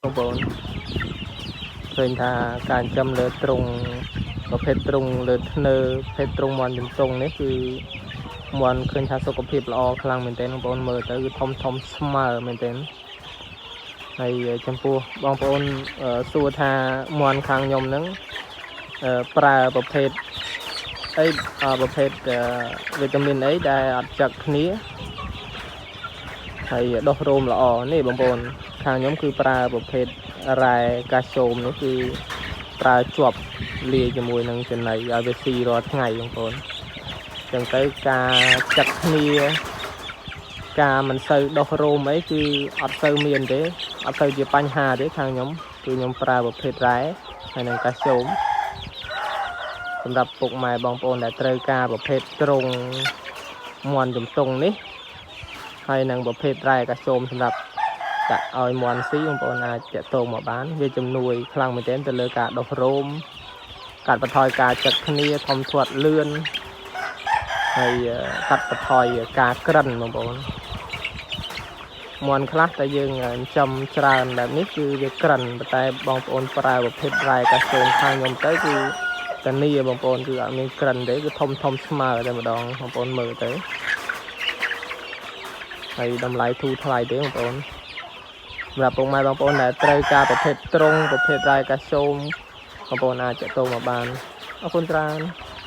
បងប្អូនឃើញថាការចិញ្ចឹមលើទ្រុងប្រភេទទ្រុងលើធ្នើប្រភេទទ្រុងមាន់ជំទង់នេះគឺមាន់ឃើញថាសុខភាពល្អខ្លាំងមែនទែនបងប្អូនមើលទៅគឺធំធំស្មើមែនទែនហើយចំពោះបងប្អូនអឺសួរថាមាន់ខាងខ្ញុំហ្នឹងអឺប្រើប្រភេទអីអឺប្រភេទអឺវីតាមីនអីដែលអត់ចឹកគ្នាហើយដុះរោមល្អនេះបងប្អូនខាងខ្ញុំគឺប្រើប្រភេទរ៉ែកាល់ស្យូមនោះគឺប្រើជាប់លាយជាមួយនឹងចំណីឲ្យវាស៊ីរាល់ថ្ងៃបងប្អូនអញ្ចឹងទៅការចឹកគ្នាការមិនសូវដុះរោមអីគឺអត់សូវមានទេអត់សូវជាបញ្ហាទេខាងខ្ញុំគឺខ្ញុំប្រើប្រភេទរ៉ែហើយនឹងកាល់ស្យូមសម្រាប់ពុកម៉ែបងប្អូនដែលត្រូវការប្រភេទទ្រុងមាន់ជំទង់នេះហើយនឹងប្រភេទរ៉ែកាល់ស្យូមសម្រាប់ដាក់ឲ្យមាន់ស៊ីបងប្អូនអាចទាក់ទងមកបានវាជំនួយខ្លាំងមែនទែនទៅលើការដុះរោមកាត់បន្ថយការចឹកគ្នាធំធាត់លឿនហើយកាត់បន្ថយការក្រិនបងប្អូនមាន់ខ្លះតែយើងចិញ្ចឹមច្រើនបែបនេះគឺវាក្រិនប៉ុន្តែបងប្អូនប្រើប្រភេទរ៉ែកាល់ស្យូមខាងខ្ញុំទៅគឺតានីបងប្អូនគឺអត់មានក្រិនទេគឺធំធំស្មើតែម្ដងបងប្អូនមើលទៅហើយតម្លៃធូរថ្លៃទេបងប្អូនសម្រាប់ពុកម៉ែបងប្អូនដែលត្រូវការប្រភេទទ្រុងប្រភេទរ៉ែកាល់ស្យូមបងប្អូនអាចទាក់ទងមកបានអរគុណច្រើន។